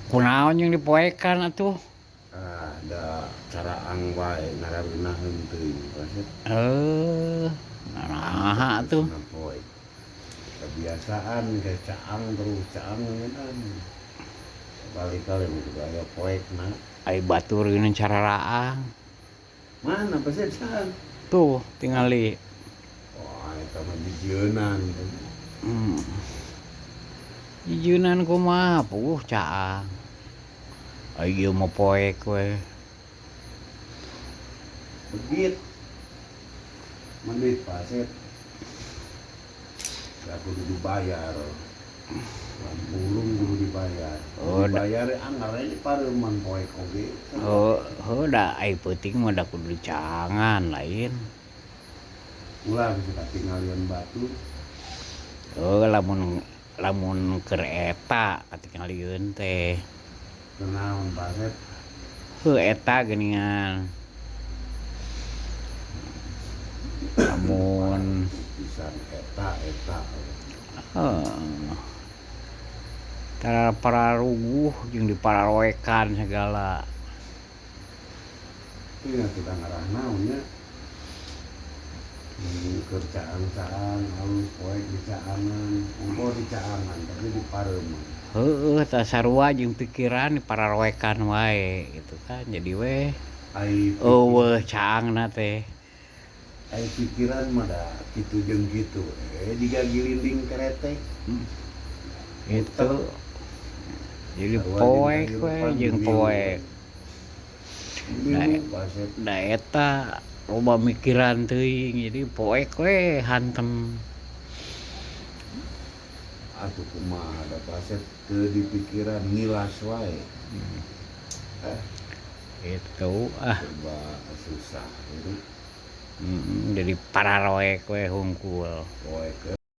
Kunaon jeung dipoekan atuh? Ah, da caraang wae ngarareunaheun teuing, Pasep. Eh, naha atuh? Poek. Kebiasaan kayak caang terus caang kan. Kali-kali mah kudu aya poekna. Ai batur geuning cararaang. Mana Pasep caang? Tuh, tingali. Wah, eta mah jijieunnan. Jijieunnan kumaha puguh caang. Ai ieu mah poek we. Begit. Menit Pasep. Da kudu dibayar. Lampurung kudu dibayar. Oh, dibayar anggar we dipareuman poek oge. Oh, heuh da ai peuting mah da kudu dicaangan lain. Ulah geus katinggalian batu. Oh, lamun lamun keur eta katingalieun teh. Kunaon, Pasep? Heuh, eta geuningan. Lamun pisan eta eta. Heeh. Tara pararuguh jeung dipararoekan segala. Ieu kita ngarah naon nya? Keur caang-caang alus poek dicaangan, ongkoh dicaangan tapi dipareuman. Heueuh, tah sarua jeung pikiran dipararoekan wae gitu kan, jadi we Ai eueuh caangna teh. Ai pikiran mah da kitu jeung kitu we jiga gilinding keretek. Itu. Jadi Sarua jeung poek we kahirupan jeung milu. Poek. Milu, Pasep. Da eta loba mikiran teuing, jadi poek we hantem. Atuh kumaha da Pasep, teu dipikiran ngilas wae. Eh, Itu ah. Serba susah itu. Jadi pararoek we hungkul. Poek.